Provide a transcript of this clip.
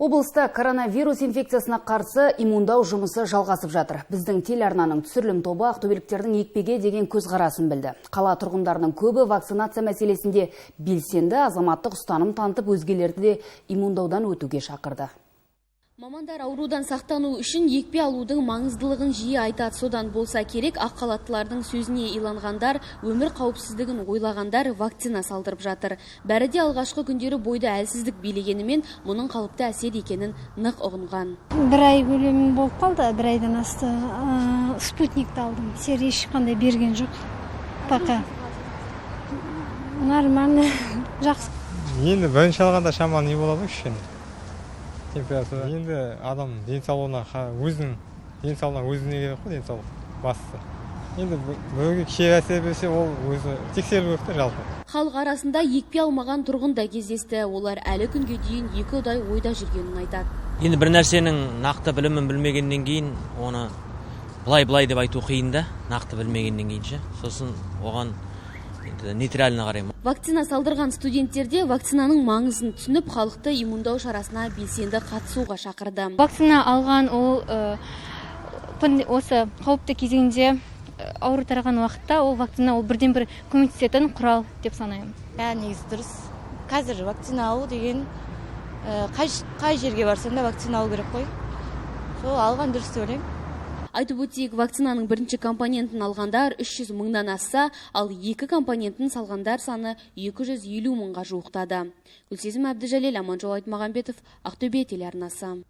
Облыста коронавирус инфекциясына қарсы иммундау жұмысы жалғасып жатыр. Біздің телеарнаның түсірілім тобы ақтөбеліктердің екпеге деген көзқарасын білді. Қала тұрғындарының көбі вакцинация мәселесінде белсенді азаматтық ұстаным танытып, өзгелерді де иммундаудан өтуге шақырды. Мамандар аурудан сақтану үшін екпе алудың маңыздылығын жиі айтады. Содан болса керек, ақ халаттылардың сөзіне иланғандар, өмір қауіпсіздігін ойлағандар вакцина салдырып жатыр. Бәрі де алғашқы күндері бойда әлсіздік билегенімен, мұның қалыпты әсер екенін нық ұғынған. Бір ай көлемі болып қалды, бір айдан асты. Спутникті алдым. Сер ешқандай берген жоқ. Пока. Нормально, жақсы. Енді бірінші алғанда шамалы не болады ғой, кішкене температура. Енді адам денсаулығына, өзінің денсаулығына, өзіне керек қой денсаулық бастысы. Енді біреуге кері әсер берсе, ол өзі тексерілу керек та жалпы. Халық арасында екпе алмаған тұрғын да кездесті. Олар әлі күнге дейін екі ұдай ойда жүргенін айтады. Енді бір нәрсенің нақты білімін білмегеннен кейін, оны былай былай деп айту қиын да, нақты білмегеннен кейін ше. Сосын оған енді нейтрально қараймын. Вакцина салдырған студенттер де вакцинаның маңызын түсініп, халықты иммундау шарасына белсенді қатысуға шақырды. Вакцина алған ол осы қауіпті кезеңде, ауру тараған уақытта ол вакцина ол бірден бір көмектесетін құрал деп санаймын. Иә, негізі дұрыс. Қазір вакцина алу деген, қай жерге барсаң да вакцина алу керек қой. Сол алған дұрыс деп ойлаймын. Айтып өтейік, вакцинаның бірінші компонентін алғандар 300 мыңнан асса, ал екі компонентін салғандар саны 250 мыңға жуықтады. Гүлсезім Әбдіжәлел, Аманжол Айтмағамбетов, Ақтөбе телеарнасы.